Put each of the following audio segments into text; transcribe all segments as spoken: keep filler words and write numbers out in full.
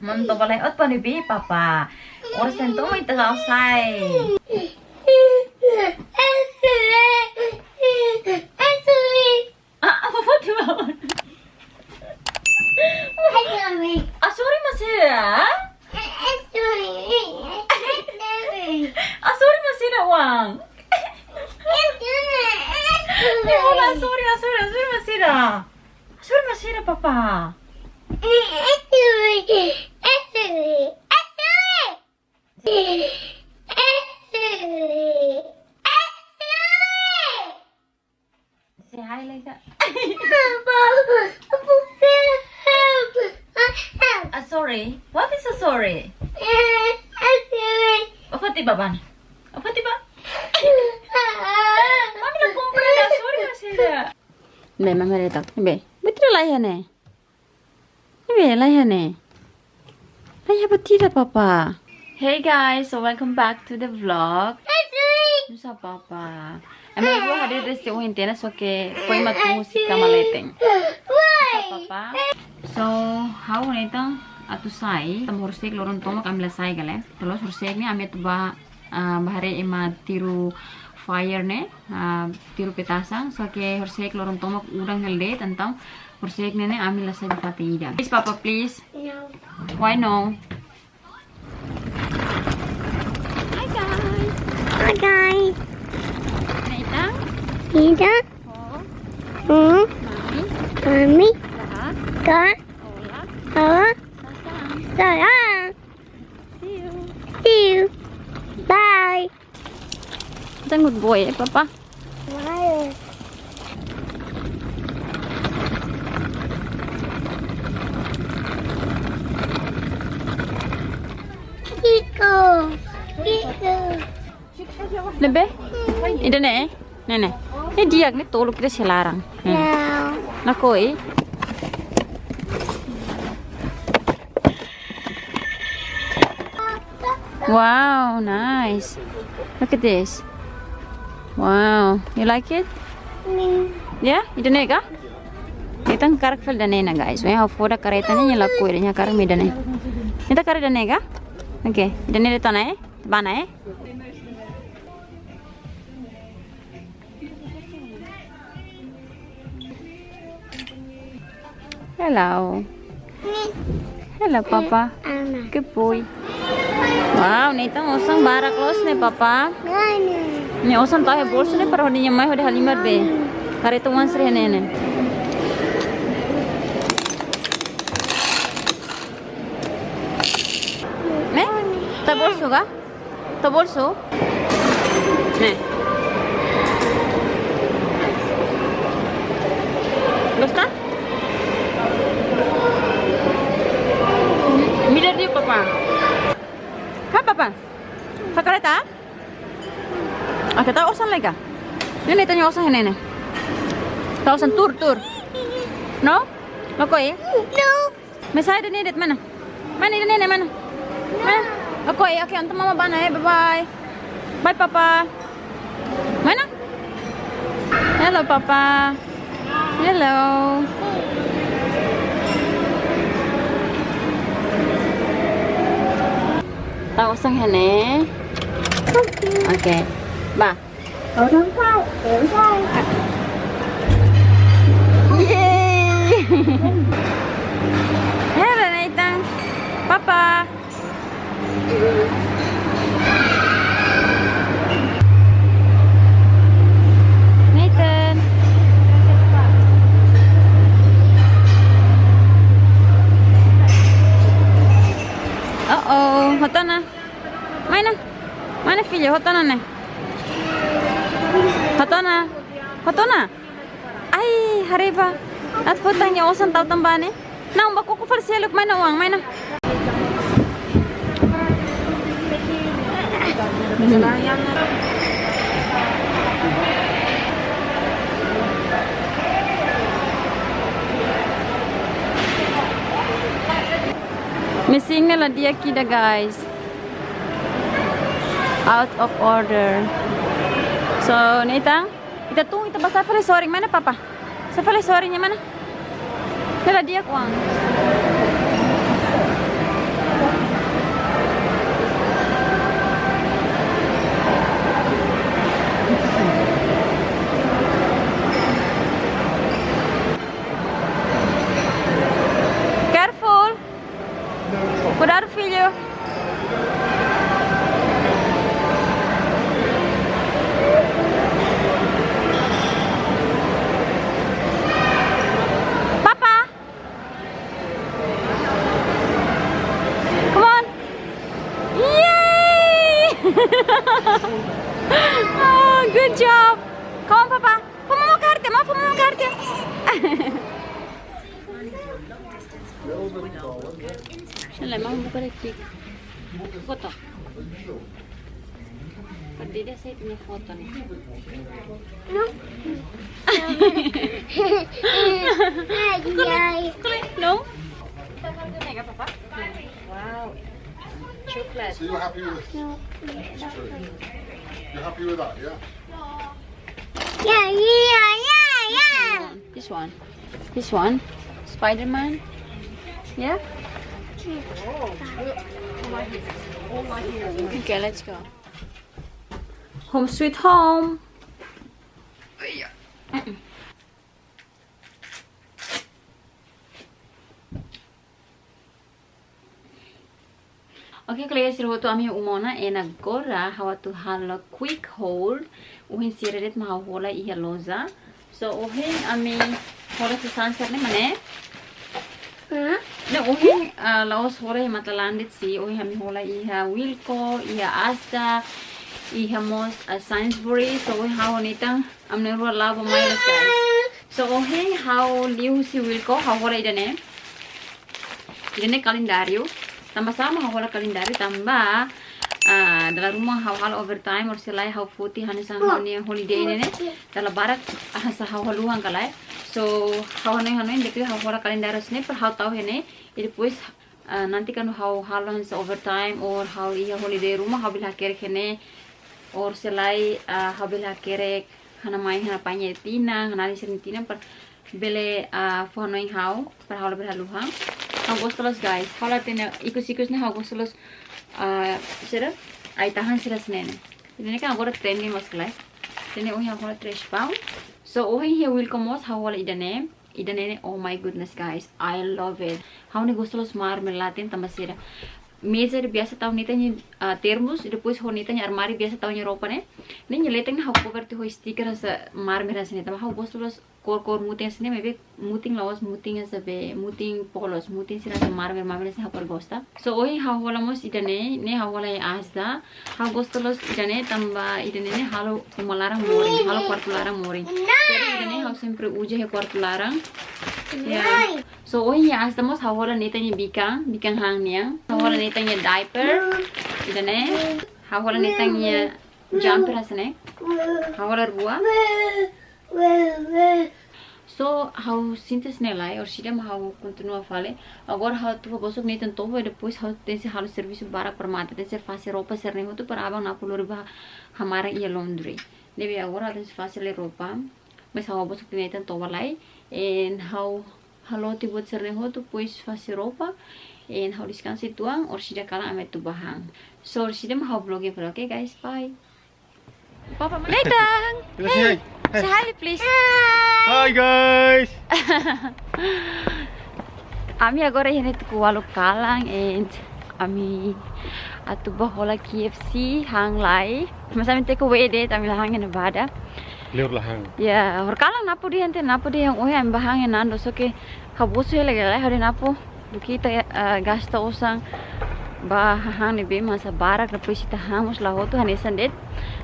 Mam to balai ot pani bi papa. Ora sen to mai tengah usai. Ah, apa foto mau? Ah, sorry masih ya. Ah, sorry masih ada uang. Ya Allah, sorry, ah, sorry, ah, sorry masih ada. Sorry masih ada papa. Say hi, Leka. Ah, sorry. What is a sorry? Apa tiba, Ban? Apa tiba? Mami la compra la sorry masih ada. Be, mami la tak. Be, betul lah ya ne. Be, lah ya ne. Lah ya, apa tidak, papa? Hey guys, so welcome back to the vlog. Nusa papa. Ema rua hadir dezde ohin tiha ona, só que foin mak tun husik kama leten. Nusa papa. So, ha'u ho Nathan atu sai, tanba horisehik loron tomak ami la sai ka lae. Tuir horisehik ne'e ami atu bá, ah, bá haree ema tiru fire ne'e, ah, tiru petasan, só que horisehik loron tomak udan hela de'it, entaun horisehik ne'e ne'e ami la sai ba fatin ida. Please, papa, please. No. Why no? Hi, guys. Hi, guys. Nathan. Nathan. Ho. Ho. Mami. Mami. Ka. Ka. Hola. Hola. Sasán. Sasán. See you. See you. Bye. Tengok boy, eh, papa. Bye. Kiko. Kiko. Ne'ebé? Ida-ne'e, eh? Ne'e, ne'e. Ne'e di'ak, ne'e tolok ita sei laran. Hmm. Lakohi. Wow, nice. Look at this. Wow, you like it? Yeah, ida-ne'e ka? Ita hakarak fali ida-ne'e ona, guys. Nia fó kareta ne'e, nia lakohi, nia hakarak mak ida-ne'e. Ita hakarak ida-ne'e ka? Oke, ida-ne'e de'it ona, eh? Bá ona, eh? Hello. Hello, papa. Good boy. Wow, Nathan osan barak loos ne'e, papa. Nia osan tau iha bolsu ne'e para hodi nia mai hodi halimar be. Kareta oan sira ne'e ne'e. Ne'e? Tau bolsu ka? Tau bolsu? Ne'e. Gosta? Midar di'ak, papa. Ha, papa? Hakarak? Oke, tau osan lai ka? Ne'e, Nathan nia osan ne'e ne'e. Tau osan tuur, tuur. No? Lakohi? No. Mai sai ida-ne'e de'it, mana? Mana ida-ne'e, mana? Mana? Oke, oke, entaun mama bá ona, eh, bye bye. Bye, papa. Mana? Hello, papa. Hello. Tau osan iha ne'e. Oke. Bá. Yay! Hello, Nathan. Papa. Nathan. Uh-oh, hotu ona. Mana? Mana, filho? Hotu ona ne'e? Hotu ona. Hotu ona. Ai, haree bá. Atu fó tan nia osan tau tan bá ne'e. Não, bá koko fali seluk, mai ona oan, mai ona. Mesin ne'e la di'ak ida, guys. Out of order. So, ne'e ita, ita tun, ita bá sa'e fali sorin, mana, papa? Sa'e fali sorin, mana? Ne'e la di'ak oan. Ah, good job. Come on, Papa. Fó mama kaer tiha, mama, fó mama kaer tiha. Sila, mama buka lagi. Foto. Berarti dia saya punya foto nih. No. Ay, ay. No? Kita foto nih, nggak apa-apa? Wow. Coklat. So you're happy with this? No. It's true. You're happy with that, yeah? Yeah, yeah, yeah, yeah. This one. This one. Spider-Man. Yeah? Okay, let's go. Home sweet home. Oke, kolega sira hotu, ami uma ona, and agora ha'u atu halo quick haul. Ohin sira de'it mak ha'u hola iha loja. So, ohin ami hola sasán sira-ne'e mak ne'e. Hah? Ne'e ohin, ah, la'ós hola iha Matalan de'it sih, ohin ami hola iha Wilko, iha Asda, iha mós, ah, Sainsbury. So, ohin ha'u ho Nathan, ami na'in-rua la'o ba Miles, guys. So, ohin ha'u liu husi Wilko, ha'u hola ida-ne'e. Ida-ne'e kalendáriu. Tanba sá mak ha'u hola kalendáriu, tanba, ah, dala ruma ha'u halo overtime, orsida ha'u foti hanesan ha'u-nia holiday ne'e ne'e. Dala barak, ah, hanesan ha'u haluha ka lae. So, ha'u hanoin-hanoin, depois ha'u hola kalendáriu hanesan ne'e, para ha'u tau iha ne'e, i depois, ah, nanti kuandu ha'u halo hanesan overtime, or ha'u iha holiday ruma, ha'u bele hakerek iha ne'e, orsida, ah, ha'u bele hakerek, ha'u-nia mai, ha'u-nia pai nia tinan, ha'u-nia alin sira-nia tinan, para bele, ah, fó hanoin ha'u, para ha'u labele haluha. Ha'u gosta loos, guys. Ha'u la hatene ikus-ikus ne'e, ha'u gosta loos, ah, sira, ai-tahan sira hanesan ne'e. Ida-ne'e kan agora trending mós ka lae. Ida-ne'e ohin ha'u hola três pound. So, ohin iha Wilko mós ha'u hola ida-ne'e. Ida-ne'e ne'e, oh my goodness, guys. I love it. Ha'u ne'e gosta loos mármore latin tanba sira. Meza ida biasa tau Nathan nia, ah, termos, i depois ho Nathan nia armáriu biasa tau nia roupa ne'e. Ne'e nia leten ne'e ha'u cover tiha ho sticker hanesan mármore hanesan ne'e. Tanba ha'u gosta loos kór-kór mutin hanesan ne'e, maibé mutin la'ós mutin hanesan be, mutin polos, mutin sira hanesan mármore, mármore sira ha'u para gosta. So, ohin ha'u hola mós ida-ne'e, ne'e ha'u hola iha Asda. Ha'u gosta loos ida-ne'e tanba ida-ne'e ne'e halo uma laran morin, halo kuartu laran morin. Jadi ida-ne'e ha'u sempre uza iha kuartu laran. Ya. So, ohin iha Asda mós ha'u hola Nathan nia bikan, bikan han nian. Ha'u hola Nathan nia diaper. Ida-ne'e. Ha'u hola Nathan nia jumper hanesan ne'e. Ha'u hola rua. So, ha'u sente hanesan ne'e lai, orsida mak ha'u kontinua fali. Agora ha'u atu fó bosok Nathan toba, i depois ha'u tenke halo servisu barak para mate, tenke fase roupa sira-ne'e hotu para aban Napo lori ba hamaran iha laundry. Ne'ebé agora ha'u tenke fase lai roupa, mas ha'u bosok Nathan toba lai, and ha'u halo tiha buat sira-ne'e hotu, depois fase roupa, and ha'u deskansa uitoan, orsida kalan ami atu ba han. So, orsida mak ha'u vlog fali, oke, guys, bye. Papa, Nathan! Hey, say hi, please. Hi, guys! Ami agora iha ne'e tuku ualu kalan, and ami atu ba hola K F C han lai. Mas ami take away de'it, ami la han iha ne'ebá. Liur la han. Ya, horikalan Napo dehan, te Napo dehan, oh, ami ba han iha Nando's, oke. Ha'u bosu hela ka lae, ha'u dehan Napo. Duké ita, eh, gasta osan ba hahán ne'ebé mak hanesan barak, depois ita han mós la hotu hanesan de'it.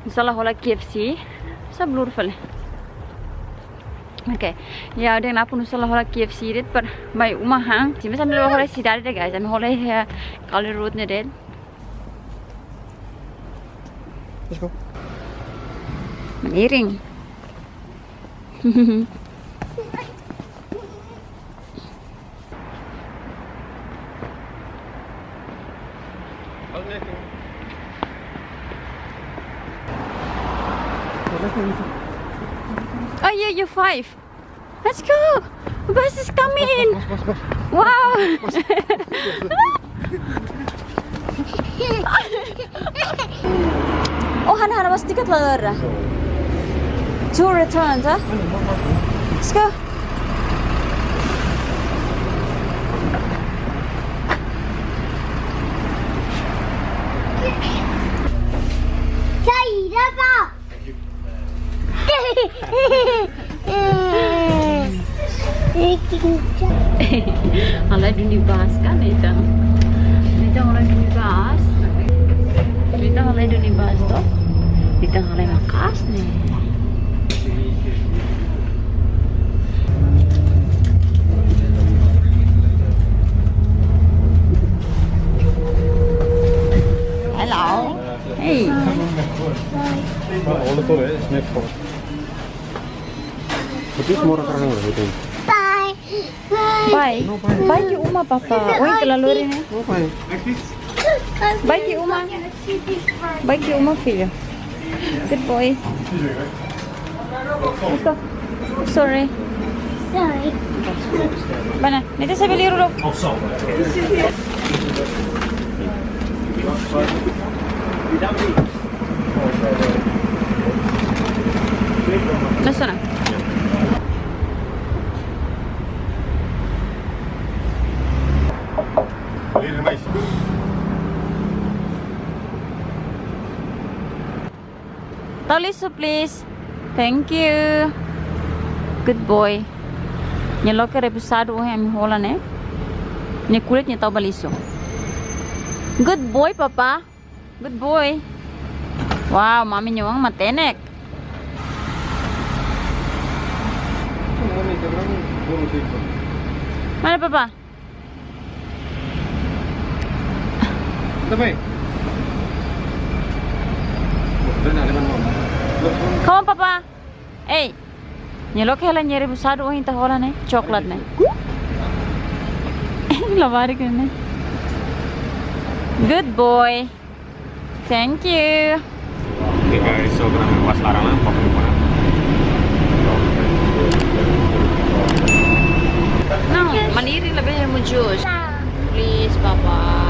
Nu'usá la hola K F C. Sá blur fali. Oke. Ya, ha'u dehan Napo nu'usá la hola K F C de'it para mai uma han. Sira mós ami la hola sidade de'it, guys. Ami hola iha Cowley Road ne'e de'it. Let's go. Meniring. Oh yeah, you five. Let's go. Bus is coming. Bus, bus, bus, bus. Wow. Bus, bus, bus. Oh, hana, hana, mas tiket la ada. Two return, ha? Let's go. Cai, dapat. Ha'u la duni bus ka, Nathan? Nathan ha'u la duni bus. Nathan ha'u la duni bus to. Ita halo maka'as ne'e. Hello. Hey. But this more karang, I think. Bye. Bye. Bye. Bye iha uma, papá. Oi, kela lori ne'e. Bye. Bye iha uma. Bye iha uma, filho. Good boy. Let's go. Sorry. Sorry. Mana? Nanti saya beli dulu. Nah, sana. Tau lixu, please. Thank you. Good boy. Nia loke rebusadu ohin ami hola ne'e. Nia kulit nia tau ba lixu. Good boy, papá. Good boy. Wow, mami nia oan matenek. Mana, papá? Come on, papá. Ei. Nia loke hela nia rebusadu ohin ita hola ne'e, coklat ne'e. Labarik ne'e. Good boy. Thank you. Oke guys, so kena pas larangan pokoknya. No, mandiri lebih mau jus. Please, Papa.